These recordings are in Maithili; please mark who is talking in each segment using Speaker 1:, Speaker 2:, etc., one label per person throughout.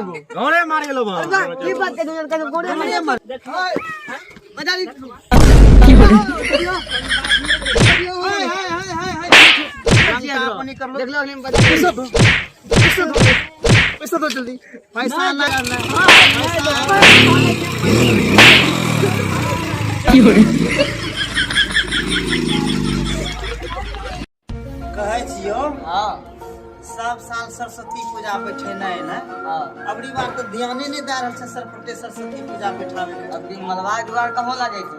Speaker 1: घरे मार गेलो बा।
Speaker 2: की बात के दुनिया के गोरे मार
Speaker 3: बजा दी।
Speaker 4: हाय हाय हाय हाय हाय, अपनी कर लो।
Speaker 3: देख लो अगले में बजा।
Speaker 4: पैसा दो, पैसा दो, पैसा दो जल्दी, पैसा ना। कहै छियौ।
Speaker 3: हाँ।
Speaker 4: सब साल सरस्वती पूजा बैठेनाइ ने?
Speaker 3: हाँ।
Speaker 4: अबरी बार तऽ ध्याने नहि दए रहल छै सरपटे सरस्वती पूजा बैठाबै के।
Speaker 3: अब दिन मलबा के जुगाड़ कहाँ लागे छै?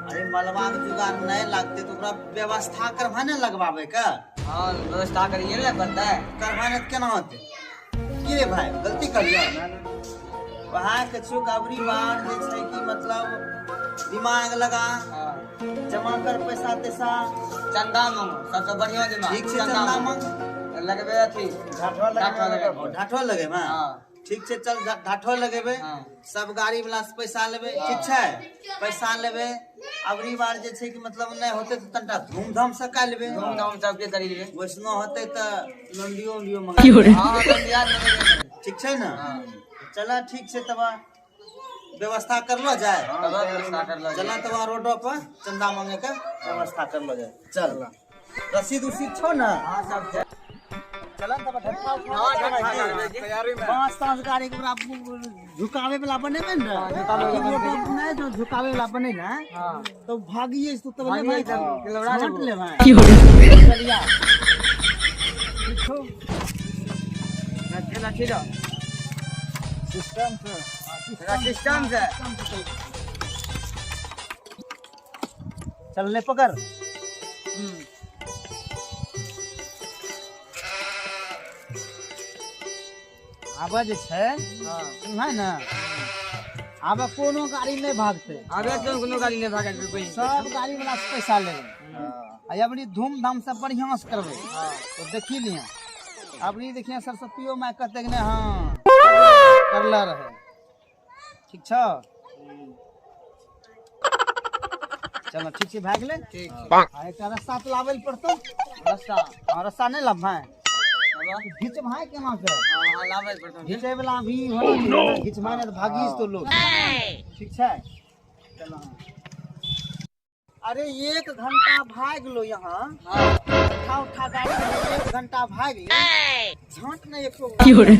Speaker 4: अरे, मलबा के जुगाड़ नहि लागतै तऽ ओकरा व्यवस्था करबा ने लगवाबै के।
Speaker 3: हाँ, व्यवस्था करिए ने पड़तै।
Speaker 4: करबा ने तऽ केना होतै? की रे भाई, गलती करियो वएह के छुक। अबरी बार जे छै कि मतलब दिमाग लगा,
Speaker 3: हाँ।
Speaker 4: जमा कर पैसा तैसा।
Speaker 3: चंदा मांगो, सबसे बढ़िया दिमाग।
Speaker 4: ठीक छै, चंदा मांग।
Speaker 3: लगबे अथी ढाठो लगेबै।
Speaker 4: ढाठो लगेबै।
Speaker 3: हाँ।
Speaker 4: ठीक छै, चल ढाठो लगेबै।
Speaker 3: हाँ।
Speaker 4: सब गाड़ी वाला से पैसा लेबै, ठीक छै? पैसा लेबै। अबरी बार जे छै कि मतलब नहि होतै तऽ तनिटा धूमधाम से कए लेबै।
Speaker 3: धूमधाम सबके करी लेबै।
Speaker 4: वैसनो होतै तऽ लौंडियो उंडियो मंगा लेबै।
Speaker 3: हाँ, लौंडिया मंगेबै।
Speaker 4: ठीक छै ने?
Speaker 3: हाँ।
Speaker 4: चल, ठीक छै, तब व्यवस्था करलो जाय।
Speaker 3: तब व्यवस्था करलो।
Speaker 4: चल तब रोडो पर चंदा मांगे के व्यवस्था करलो जाय। चल, रसीद उसीद छौ ने?
Speaker 3: हाँ, सब छै।
Speaker 4: चल तब ढट्ठा उठा।
Speaker 3: हाँ, ढट्ठा करबै जी।
Speaker 4: पांच पांच गाड़ी के ओकरा झुकावे वाला बनेबै ने? नहि, जो झुकावे वाला बने ने
Speaker 3: हाँ।
Speaker 4: तो भागिए तो तब ले भाई।
Speaker 3: भागिए,
Speaker 4: झाँट ले भाई, चलिया, ठीक छौ?
Speaker 3: चल, ठीक है।
Speaker 4: सिस्टम से।
Speaker 3: सिस्टम से।
Speaker 4: चल, ले पकड़। आब जे छै
Speaker 3: हाँ।
Speaker 4: सुनलै ने, आब कोनो गाड़ी नहि भागतै।
Speaker 3: आबे क्यों कोनो गाड़ी नहीं भागे कोई।
Speaker 4: सब गाड़ी वाला से पैसा लेबै आ अबरी धूमधाम से बढ़िया से करबै। तो देखी लिया, अबरी देखिए सरस्वतियो माय कहते कि नहीं, हाँ करला रहे। ठीक छौ? चलो, ठीक छै, भए गेलै।
Speaker 3: ठीक।
Speaker 4: आ एकटा रस्सा तऽ लाबै लए पड़तौ।
Speaker 3: रस्सा?
Speaker 4: हाँ, रस्सा नहि लाबबै? घिचभाई केना के?
Speaker 3: हाँ, लाबै पड़तौ।
Speaker 4: घिचै वाला भी होना चाहिए, घिचभाई नहि तऽ भागी तो लोग। ठीक छै, चलो। अरे, एक घंटा भाग गेलो यहाँ।
Speaker 3: हाँ।
Speaker 4: उठा उठा गाड़ी में एक घंटा भाग गेलै, झाँट नहीं एको। की करबै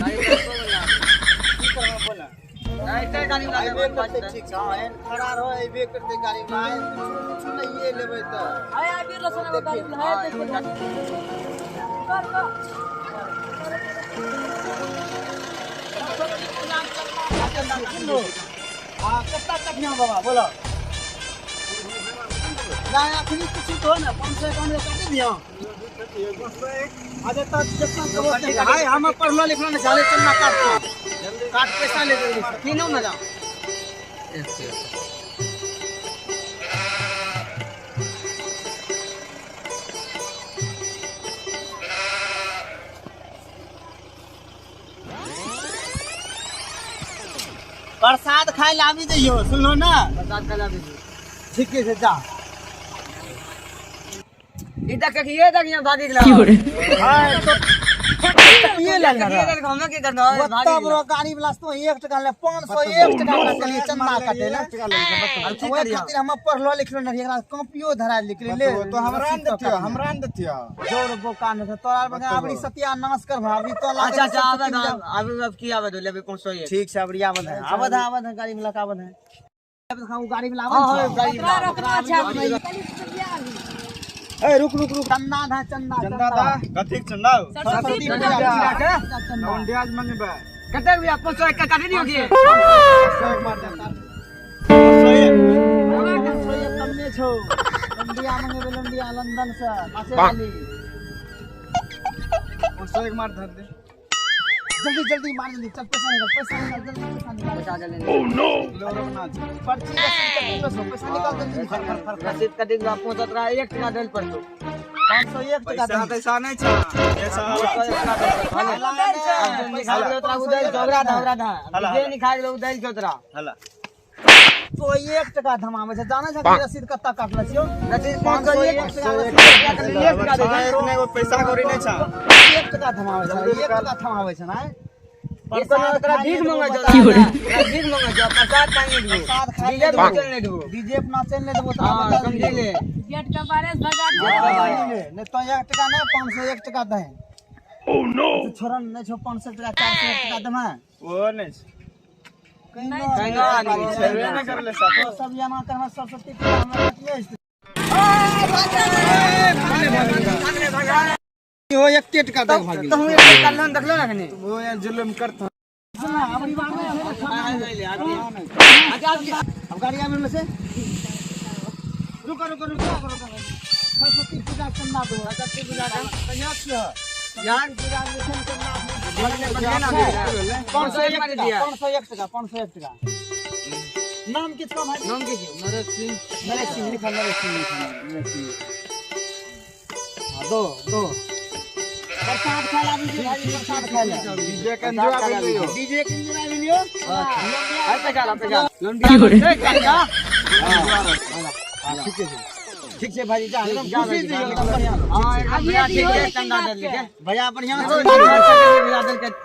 Speaker 4: बोला?
Speaker 3: ऐसे गाड़ी वाला
Speaker 4: अयबे करतै। ठीक छै, हाँ, एहन खड़ा रहो, अयबे करतै गाड़ी में। आइ कुछो कुछो नहिये लेबै तऽ
Speaker 2: हाय आबि रहल छै गाड़ी वाला, हाय देखो।
Speaker 4: आ कत्ता कटिया बाबा, बोलो ना, अखनी किछु तो ने 551 काटि दियो। अरे त जितना कहो ते हाय, हम पढ़लो लिखलो ने जाने। चन्ना काट काट, पैसा ले जल्दी।
Speaker 3: की नाम है?
Speaker 4: प्रसाद खाय ला आबि जइयो, सुनलो ना?
Speaker 3: प्रसाद खाय ला आबि।
Speaker 4: ठीके छै, जा।
Speaker 3: ई देख के ये देख, यहाँ भागी गेला।
Speaker 4: हाय तो ये लगना रहा।
Speaker 3: हमें की करना है?
Speaker 4: ओत्ता बड़ो गाड़ी वाला से तो 1 टका ले, 501 टका वाला के लिए चंदा काटे ले। ओहि खातिर हम पढ़लो लिखलो नहीं, एकरा कॉपियो धरा लिख ले।
Speaker 1: तो हमरा ने देतियो, हमरा ने देतियो।
Speaker 4: जोर बोका ने तोरा बगा, अबरी सत्यानाश कर भाभी तो।
Speaker 3: अच्छा, आवे दो, आवे। अब की आवे दो, लेबे 501।
Speaker 4: ठीक छै, अबरी आवत है, आवत है, आवत है गाड़ी वाला का आवत है। अब खाऊ गाड़ी वाला
Speaker 3: हाँ,
Speaker 4: आवत है।
Speaker 3: गाड़ी
Speaker 2: ओकरा रोकना छै।
Speaker 4: ए, रुक रुक रुक, चंदा धा, चंदा।
Speaker 1: चंदा दा। कथी के चंदा?
Speaker 4: सरस्वती
Speaker 2: सरस्वती
Speaker 4: पूजा
Speaker 2: पूजा
Speaker 4: के।
Speaker 1: लौंडियाज मंगबे।
Speaker 3: कते रुपया? 501 का काटी दियो की?
Speaker 1: 1 मार दे।
Speaker 4: 501 कमे छौ। लंडिया मंगेबे, लंडिया लंदन से नाचे वाली।
Speaker 1: 501 मार धर दे।
Speaker 4: जल्दी जल्दी मार, जल्दी चल, पैसा निकाल, पैसा निकाल, जल्दी पैसा निकाल।
Speaker 3: पैसा जल्दी।
Speaker 1: लोरो ना छै।
Speaker 4: पर्ची रसीद कटी लो, पैसा निकाल जल्दी, फर फर फर फर।
Speaker 3: रसीद कटी के 501 टका देल पड़तो।
Speaker 4: 501 टका
Speaker 1: पैसा
Speaker 4: दे।
Speaker 1: तैसा नहीं छै, पैसा।
Speaker 3: निकाल गेलो तोरा उदैल चौरा धा, ओकरा धा जे निकाल गेलो उदैल चौतरा।
Speaker 1: हला।
Speaker 4: तो 1 टका धमाबै छै, जानै छै कि रसीद कत्ता काटले छियौ?
Speaker 3: रसीद 501
Speaker 4: टका।
Speaker 3: एक टका दे।
Speaker 1: ने पैसा कौड़ी नहीं छै।
Speaker 4: 1 टका धमाबै छै, 1 टका थमाबै छै ना।
Speaker 3: ई कोनो तोरा भीख मंगे छौ, तोरा भीख मंगे छौ, प्रसाद पानी देबो, डीजे पर नाचल नहि देबो,
Speaker 4: डीजे पर नाचल नहि देबो।
Speaker 3: हां समझी ले,
Speaker 2: गेट के बारे से भगा
Speaker 4: दे, नहीं तो 1 टका नहीं 501 टका दे। ओह नो, छोरन नहीं छो 500 टका 401 टका देमा।
Speaker 1: ओ नहीं
Speaker 3: कहीं ना आदमी
Speaker 1: छेबे नहीं करले सब
Speaker 4: सब यहाँ करना सरस्वती पूजा हमरा कटिए हो 1 टका दे भागी।
Speaker 3: तो हम एक कल्लन देखलो ना कनी
Speaker 1: वो यहाँ जुल्म करता।
Speaker 4: सुना अबरी बार में अब गाड़ी में से रुको रुको रुको रुको, सरस्वती पूजा चंदा दो।
Speaker 3: सरस्वती पूजा का
Speaker 4: कहिया छियो
Speaker 3: यार
Speaker 4: पूजा में चंदा
Speaker 3: 501 टका,
Speaker 4: 501 टका, 501 टका। नाम की छो भाई?
Speaker 3: नाम की छो? नरेश सिंह।
Speaker 4: नरेश सिंह लिखा, नरेश सिंह लिखा, नरेश सिंह। हां दो दो प्रसाद खा ला दीजिए भाई, प्रसाद खा ला।
Speaker 1: डीजे के एंजॉय भी लियो,
Speaker 4: डीजे के एंजॉय भी लियो।
Speaker 3: हां पैसा ला, पैसा लंडी काका।
Speaker 4: हां ठीक है, ठीक है भाई, जा एकदम खुशी से एकदम बढ़िया।
Speaker 3: हां एकदम बढ़िया, ठीक है चंदा दे लिखे
Speaker 4: भैया, बढ़िया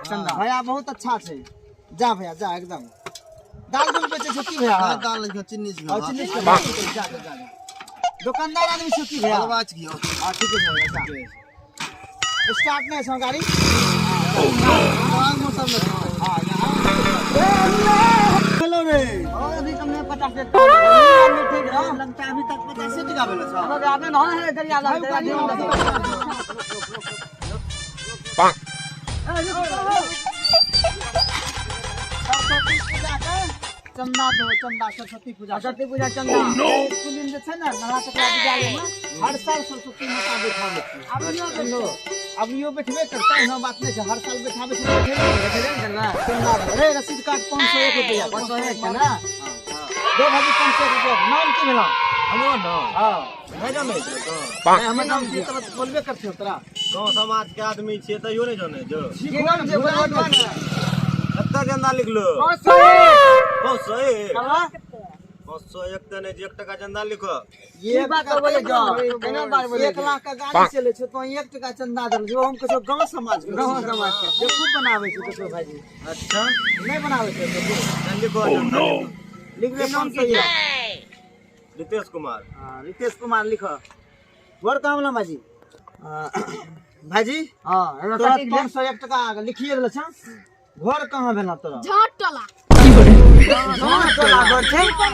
Speaker 3: चंदा
Speaker 4: भैया बहुत अच्छा छै। जा भैया जा, एकदम दाल दूध बेचे छो की भैया?
Speaker 5: हां दाल लिखो, चीनी
Speaker 4: छो, चीनी छो। जा जा जा, दुकानदार आदमी छो की भैया?
Speaker 5: हलवा छियो।
Speaker 4: हां ठीक है भैया, जा। स्टार्ट नहीं छो गाड़ी?
Speaker 5: हां मौसम में।
Speaker 4: हां यहां हेलो रे,
Speaker 3: और अभी तुमने 50 टका ठीक रहो
Speaker 4: लगता अभी तक 50 टका भेल छो।
Speaker 3: अब आबे न है इधर आला।
Speaker 6: पांच
Speaker 4: सरस्वती पूजा के चंदा दो, चंदा सरस्वती पूजा,
Speaker 3: सरस्वती पूजा चंदा।
Speaker 4: स्कूल जे छै ने नहा टकरा विद्यालय में हर साल सरस्वती माता बैठाबै छै। अबरियो बैठबे करतै, एहनो बात नहि छै, हर साल बैठाबै छै,
Speaker 3: बैठबे करबै।
Speaker 4: चंदा दो रे, रसीद कार्ड 501 रुपया,
Speaker 3: 501 छै ना?
Speaker 4: दो भाजी 501 रुपया। नाम की भेला?
Speaker 5: हमरो नाम?
Speaker 4: हां
Speaker 5: नहि जानै छै तो।
Speaker 4: नहीं हमर नाम छी तब बोलबे करथियो तोरा।
Speaker 5: गांव समाज के आदमी छियै तैयो नहि जानै जो।
Speaker 3: की नाम छै बोलबो ने?
Speaker 5: कत्ता चंदा लिखलो?
Speaker 3: 501।
Speaker 5: 501 501 त नहि, 1 टका चंदा लिखो।
Speaker 4: ये
Speaker 3: बात तो बोले जो केना बात बोले?
Speaker 4: 1 लाख का गाड़ी चले छो तो 1 टका चंदा दल जो। हम कहछो गांव समाज के,
Speaker 3: गांव समाज के
Speaker 4: बेवकूफ बनावे छै देखो भाईजी।
Speaker 5: अच्छा
Speaker 4: नहीं बनावे छै देखो।
Speaker 5: लिखो चंदा
Speaker 4: लिख दे 501।
Speaker 5: रितेश कुमार।
Speaker 4: हां रितेश कुमार लिखो। वर काम ना भाईजी? भाईजी
Speaker 3: हां
Speaker 4: तोरा 501 टका लिखिए देल छ। घर कहाँ भेला तोरा?
Speaker 2: झाट टोला।
Speaker 4: झाट टोला घर छै? ई कोन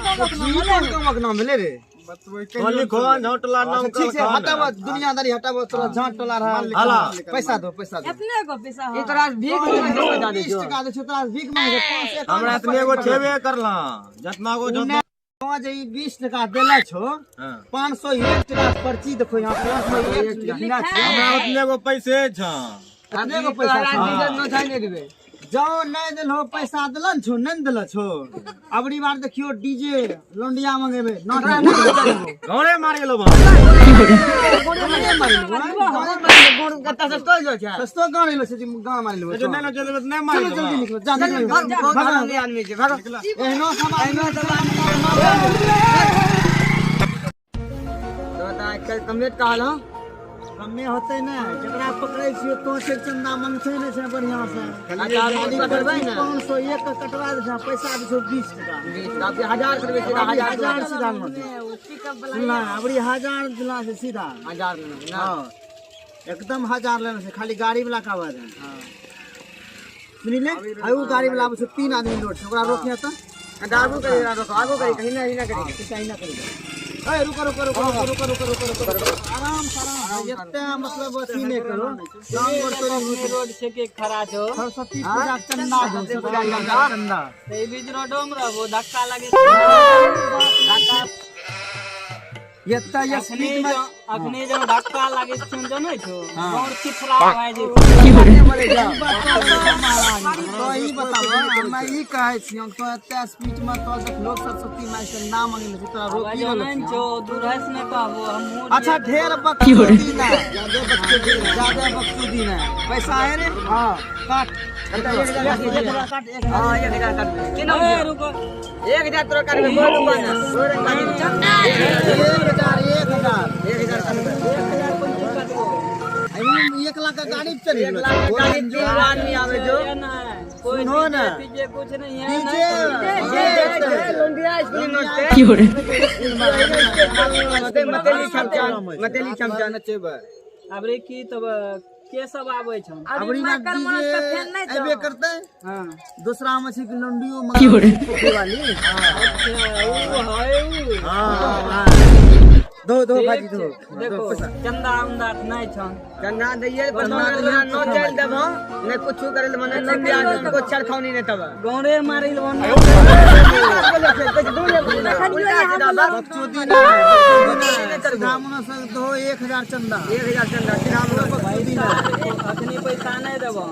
Speaker 4: गामक नाम भेलै रे?
Speaker 5: तो लिखो झोटला नाम।
Speaker 4: ठीक छै, हटाबो दुनियादारी हटाबो, तोरा झाट टोला रहा। पैसा दो, पैसा दो।
Speaker 2: अपने को पैसा
Speaker 3: ई तोरा भीख मांगे पैसा दे
Speaker 4: 20 टका दे छौ, तोरा भीख मांगे 501।
Speaker 5: हमरा इतने गो छेबे करला जतना गो जतना
Speaker 4: जे 20 टका देला छो, 501 टका पर्ची देखो यहाँ 501 लिखना छै।
Speaker 5: हमरा उतने गो पैसे छ,
Speaker 4: उतने गो पैसा
Speaker 3: छौ। न छै नै देबे
Speaker 4: जाओ, नहीं दिलो पैसा दिलन छो, नहीं दिल छो। अबरी बार देखियो डीजे लोंडिया मंगेबे,
Speaker 5: घरे मार गेलो बा।
Speaker 3: गोड़ कत्ता सस्तो जो छै,
Speaker 4: सस्तो गान एलो छै, गान मारि लेबो।
Speaker 5: जो नहीं चलबे त नहीं मारि।
Speaker 4: चलो जल्दी निकलो, जा निकलो।
Speaker 3: भाग आदमी छै, भागो।
Speaker 4: एहनो समाज
Speaker 3: एहनो समाज तो ता कल कमेट कहल हो
Speaker 4: कमे होते ने, जकरा पकड़ै छियो तो से चंदा मंगते ने छै बढ़िया से।
Speaker 3: अच्छा कटबै ने
Speaker 4: 501 के कटवा दे छै, पैसा दे छौ 20 टका।
Speaker 3: 20 हजार करबै सीधा,
Speaker 4: हजार सीधा मत ना, अबरी हजार दिला से सीधा
Speaker 3: हजार ना।
Speaker 4: हां एकदम हजार लेना छै, खाली गाड़ी वाला का आवाज है।
Speaker 3: हां
Speaker 4: सुनी ले, आउ गाड़ी वाला आबै छै, 3 आदमी लोड छै, ओकरा रोकिया त
Speaker 3: आगू करी, रोको आगू करी, कहीं ना कहीं ना करी,
Speaker 4: कहीं ना करी। ए रुको रुको रुको रुको रुको रुको रुको रुको, आराम से आराम से, एते मतलब अथी नहीं करो। काम करतो
Speaker 2: रोड छै के खड़ा छो।
Speaker 4: सरस्वती पूजा चंदा दो, चंदा
Speaker 2: ते बीच रोडो में रहबो, धक्का लागे
Speaker 4: धक्का। एते स्पीड में
Speaker 2: अखनी जो धक्का लागे छौ जनै छौ, और चिथरा भए जे।
Speaker 4: तो ई बताबो, हम ई कहै छियौ तो एते स्पीड में तो देखलो सरस्वती माई से नाम मंगले छै, तोरा रोकी
Speaker 2: जनै छौ दूर हस नै कहबो हम।
Speaker 4: अच्छा ढेर बकचोदी ना, ज्यादा बकचोदी, ज्यादा बकचोदी ना। पैसा है रे? हां काट, 1000 काट।
Speaker 3: हां 1000 काट। की नाम?
Speaker 2: रुको
Speaker 3: 1000 तोरा काटबे, बोल दुकान
Speaker 4: 1000 1000
Speaker 3: 1000 काटबे।
Speaker 4: 1 लाख का गाड़ी चली
Speaker 3: 1 लाख का गाड़ी 3 आदमी आवे जो।
Speaker 2: कोई
Speaker 4: सुनो ना।
Speaker 2: डीजे कुछ नहीं है।
Speaker 4: डीजे
Speaker 3: लौंडिया स्कूल नोचते मतेली छमचान मतेली छमचान
Speaker 1: नचेबै।
Speaker 2: अबरी की तब के सब आबै छौ?
Speaker 4: अबरी ना डीजे अबे करते।
Speaker 2: हां,
Speaker 4: दूसरा में छै कि लौंडियो मंगा वाली।
Speaker 2: अच्छा ऊ है ऊ।
Speaker 4: हां, दो दो भाजी दो।
Speaker 2: देखो चंदा उंदा नहीं छौ।
Speaker 3: चंदा दैये पर नो चल देबो ने कुछ करे ले मने न बियाह को चरखौनी ने तब
Speaker 2: गौरे मारिल बन।
Speaker 4: बकचोदी ना सीधा से दो 1000 चंदा।
Speaker 3: 1000 चंदा सीधा
Speaker 4: बकचोदी ना।
Speaker 2: अखनी पैसा नहीं देबो।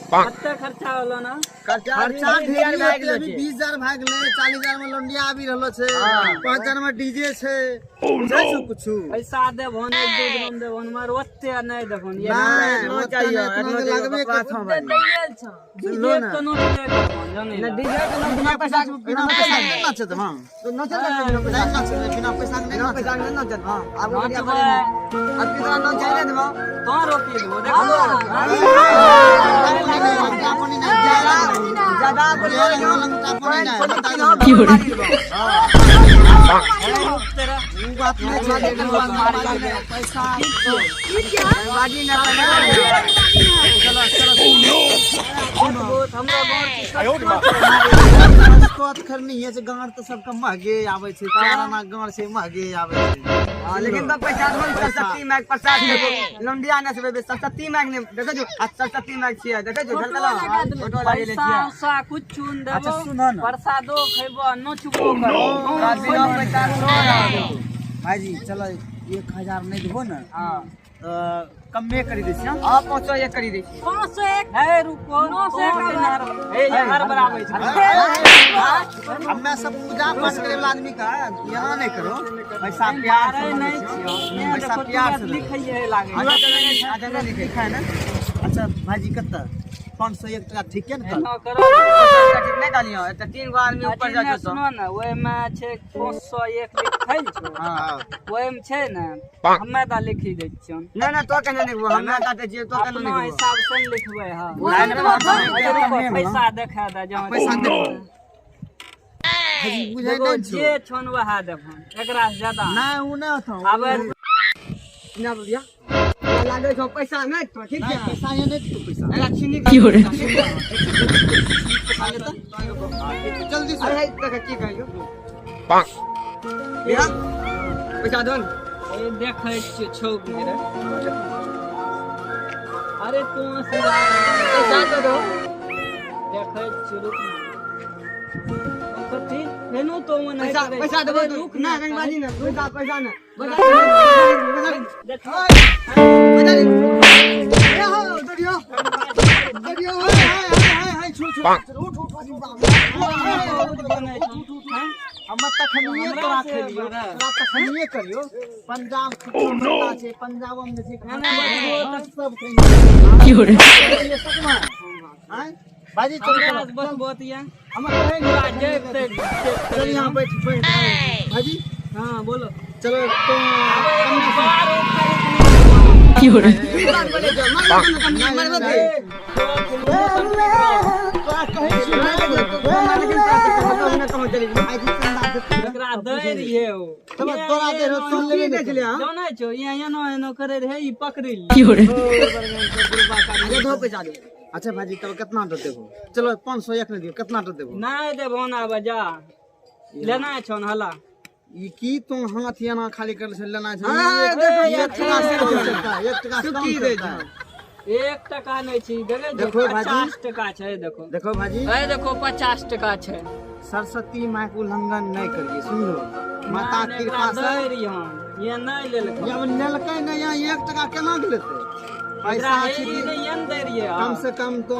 Speaker 2: कते खर्चा होलो ना?
Speaker 3: खर्चा
Speaker 4: खर्चा ढेरी होते, अभी 20,000 भाग ले, 40,000 में लौंडिया आबि रहलो छै, 5,000 में डीजे छै, बुझै छौ कुछु?
Speaker 2: पैसा देबो ने, दू दिन देबो मगर ओते नहीं देबो। ये
Speaker 4: नहीं,
Speaker 3: नो
Speaker 4: ओते
Speaker 3: चाहिए,
Speaker 4: नहीं, इतना
Speaker 3: एतना
Speaker 4: तो लगबे करथौ भाई।
Speaker 2: डीजे तो नो देबो जानी
Speaker 3: ने डीजे के ना बिना पैसा
Speaker 4: बिना पैसा के नहीं नाचत। हां,
Speaker 3: तो नो चल
Speaker 4: नहीं नाचत, बिना पैसा के नहीं
Speaker 3: बिना
Speaker 4: नाचत।
Speaker 3: पैसा के न चल। हां, आगो बढ़िया
Speaker 2: नाचबै।
Speaker 3: अब कितना नो चाहिए देबो
Speaker 2: तो रोकी देबो देखो।
Speaker 3: ज्यादा बोलो बाजी ना।
Speaker 2: बहुत हमरा गाँव के
Speaker 4: गाँड़ तऽ सबके महगे आबै छै, 4 आना गाँड़ छै महगे आबै छै।
Speaker 3: हां, लेकिन तो पैसा दो सरस्वती माय के प्रसाद देबो लौंडिया न से सरस्वती माय ने देखो जो आज सरस्वती माय छियै देखो जो झलकला फोटो लागे ले
Speaker 2: पैसा
Speaker 3: छियै।
Speaker 2: उसा कुछ न देबो।
Speaker 4: अच्छा सुनो ना।
Speaker 2: प्रसादो खैबो नचबो करबो।
Speaker 3: बिना पैसा नो
Speaker 4: भाईजी चलो 1000 नहीं देबो ना।
Speaker 3: हां,
Speaker 4: तऽ कमे करी दै छियै।
Speaker 3: हां, 501 करी दै छियै।
Speaker 7: 501
Speaker 2: हे रुको
Speaker 7: 901
Speaker 2: हे यार बराबर छै।
Speaker 4: हमे सब पूजा पाठ करे वाला आदमी का यहाँ नहीं करो, पैसा प्यार से
Speaker 2: मारे
Speaker 4: मांगे
Speaker 2: नहीं
Speaker 4: छियो।
Speaker 2: छियो।
Speaker 4: पैसा प्यार से
Speaker 2: लिखैये लागे।
Speaker 3: अच्छा नहीं लिखै
Speaker 4: लिखा है ना। अच्छा भाईजी कते 501 टका ठीक है ना?
Speaker 2: एना करो।
Speaker 3: ठीक नहीं कहलियो त 3 गो आदमी ऊपर जा
Speaker 2: अथी
Speaker 3: छौ।
Speaker 2: सुनो ना, ओहिमे छै 501 लिखल छौ।
Speaker 4: हां,
Speaker 2: ओहिमे छै ने हमे तऽ लिखी दै छियौ।
Speaker 3: ना ना तो कहने नहीं हमरा काटे छियै तो कहने
Speaker 2: अपना
Speaker 3: नहीं
Speaker 2: हिसाब से ने लिखबै। हां,
Speaker 4: लाइन में
Speaker 2: पैसा देखा दे जहाँ
Speaker 4: पैसा देखो भाईजी बुझै
Speaker 2: देखो
Speaker 4: नहीं छौ।
Speaker 2: जे छौन वएह देबहन, एकरा से ज्यादा
Speaker 4: नहीं उ नहीं होतो।
Speaker 2: आबे
Speaker 3: ना भैया लागे छौ पैसा नहीं तो ठीक
Speaker 4: नहीं
Speaker 3: है
Speaker 4: पैसा ये नहीं तू पैसा
Speaker 3: अरे छीनी
Speaker 4: पैसा लेता जल्दी से।
Speaker 3: अरे देख की कहियो भैया पैसा दो।
Speaker 2: ए देखै छियै छौ रे। अरे तू सीधा
Speaker 3: पैसा दो दो
Speaker 2: देखै छियै रुक ना। कथी फेनो तो नहीं
Speaker 3: पैसा
Speaker 2: करै।
Speaker 3: पैसा देबो
Speaker 2: अरे
Speaker 3: तू
Speaker 2: रुक
Speaker 3: ना
Speaker 2: ना
Speaker 3: रंगबाजी ना पैसा पैसा ना बता
Speaker 2: देखो
Speaker 3: बता ए हो दरियो दरियो
Speaker 4: हाय हाय हाय छो छो उठ उठ हम तखनिए तोरा खेलियो, तोरा तखनिए करियो। पंजाब खुट्टा छै, पंजाब में जे छै सब खइयो सकमा। हां भाईजी चलो
Speaker 2: हमरा
Speaker 4: चलो
Speaker 2: से बस बहुत या
Speaker 4: हम कहे
Speaker 2: पूरा जेब ते
Speaker 4: चल यहाँ बैठ बैठ भाईजी।
Speaker 2: हां बोलो।
Speaker 4: चलो तो
Speaker 2: बार
Speaker 3: बोले जो मार मार मार
Speaker 4: तोरा कहै छियौ भाईजी चंदा देतै।
Speaker 2: एकरा दै रहिए ओ
Speaker 4: तब तोरा दे रहो, तू लेबे नहीं
Speaker 3: छलै हां
Speaker 2: जानै छौ यहाँ एनो एनो करे रहे ई पकड़ि ले।
Speaker 3: अरे दो पैसा दे।
Speaker 4: अच्छा भाईजी तब कितना दे देबो? चलो 501 नहीं दियो, कितना दे देबो?
Speaker 2: नहीं देबो ना बजा लेना छौ न हला।
Speaker 4: ई की तू हाथ एना खाली कर छै लेना छै?
Speaker 3: हां, देखो,
Speaker 4: एक टका से कम चलता, 1 टका से कम
Speaker 3: सुखी दे
Speaker 4: चलता।
Speaker 2: 1 टका नहीं छी देखे
Speaker 4: देखो भाजी।
Speaker 2: 50 टका छै देखो।
Speaker 4: देखो भाजी
Speaker 2: ए देखो 50 टका छै।
Speaker 4: सरस्वती माय के उल्लंघन नहीं करिए, सुन लो। माता
Speaker 2: ना,
Speaker 4: कृपा
Speaker 2: एकरा
Speaker 4: से
Speaker 2: दै रहियै हम, ये नहीं लेलकै।
Speaker 4: जब लेलकै नहीं यहाँ 1 टका केना के लेतै?
Speaker 2: एकरा
Speaker 4: पैसा
Speaker 2: हे
Speaker 4: छै
Speaker 2: ई नहीं ये ने दै रहियै।
Speaker 4: कम से कम तो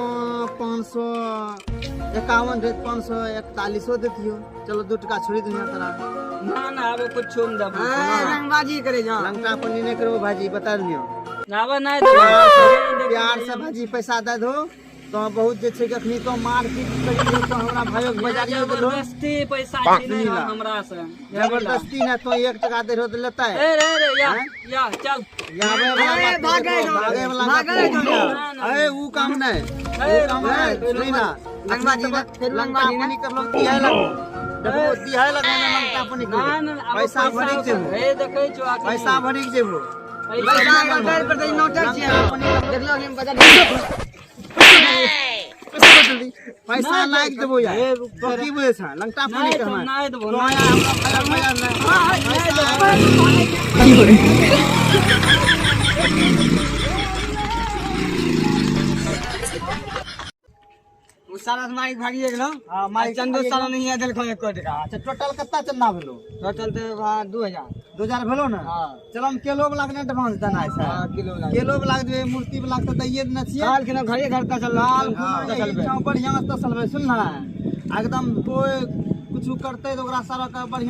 Speaker 4: 551 दे, 541 देतियो। चलो 2 टका छोड़ी दियो तोरा।
Speaker 2: ना ना आबे कुछो न देबो।
Speaker 3: हां, रंगबाजी करे जा।
Speaker 4: लंका पन्नी नहीं करो भाजी, बता दियो।
Speaker 2: आबे नहीं देबो।
Speaker 4: प्यार से भाजी पैसा दे दो। तो बहुत जे छै कि अखनी तो मारपीट करी रहौ, तो हमरा भाइयों के बजारियो देलहो।
Speaker 2: जबरदस्ती पैसा छीनै रहो हमरा से।
Speaker 4: जबरदस्ती ने तो 1 टका दे रहो तो लेतै।
Speaker 2: ए रे रे या या चल।
Speaker 4: आबै वाला बात
Speaker 3: भागै
Speaker 4: नहीं, भागै वाला बात
Speaker 3: भागै
Speaker 4: नहीं।
Speaker 2: ना।
Speaker 4: अरे ऊ काम नहीं, ऊ काम नहीं, सुनी ना।
Speaker 3: लंगवा जी ना, फिर लंगवा जी ना।
Speaker 4: लंगवा करलो दिहाय लग, देखो दिहाय लग ना लंगटा पनी
Speaker 2: ना ना, आब
Speaker 4: पैसा भरी के जेबो।
Speaker 2: ए देखै छौ अखनी।
Speaker 4: पैसा भरी के जेबो।
Speaker 3: पैसा अगर पर तऽ नोटक छियै। देखलो हम बजार
Speaker 4: जल्दी पैसा लाग देबो यार। तो की बुझै छ लंगटा पनी
Speaker 2: नहीं
Speaker 4: के
Speaker 2: तो
Speaker 4: हमरा
Speaker 2: नहीं देबो।
Speaker 4: तो आया हमरा भैया भैया नहीं।
Speaker 3: उ सारा माइक भागिए गेलो।
Speaker 4: हां माइक
Speaker 3: चंदो सारा नहीं है देलखो 1 टका।
Speaker 4: अच्छा टोटल कत्ता चंदा भेलो?
Speaker 3: टोटल तऽ 2000।
Speaker 4: 2000 भेलो ना?
Speaker 3: हां।
Speaker 4: चलो हम केलो वाला के एडवांस देना है सर।
Speaker 3: हां किलो वाला।
Speaker 4: केलो वाला के देबै, मूर्ति वाला के दैये देने छियै।
Speaker 3: काल के घरे घर तक चल
Speaker 4: लाल
Speaker 3: चलबै।
Speaker 4: बढ़िया से चलबै, सुन ना। एकदम कोई कुछ करतै तऽ ओकरा सारा के बढ़िया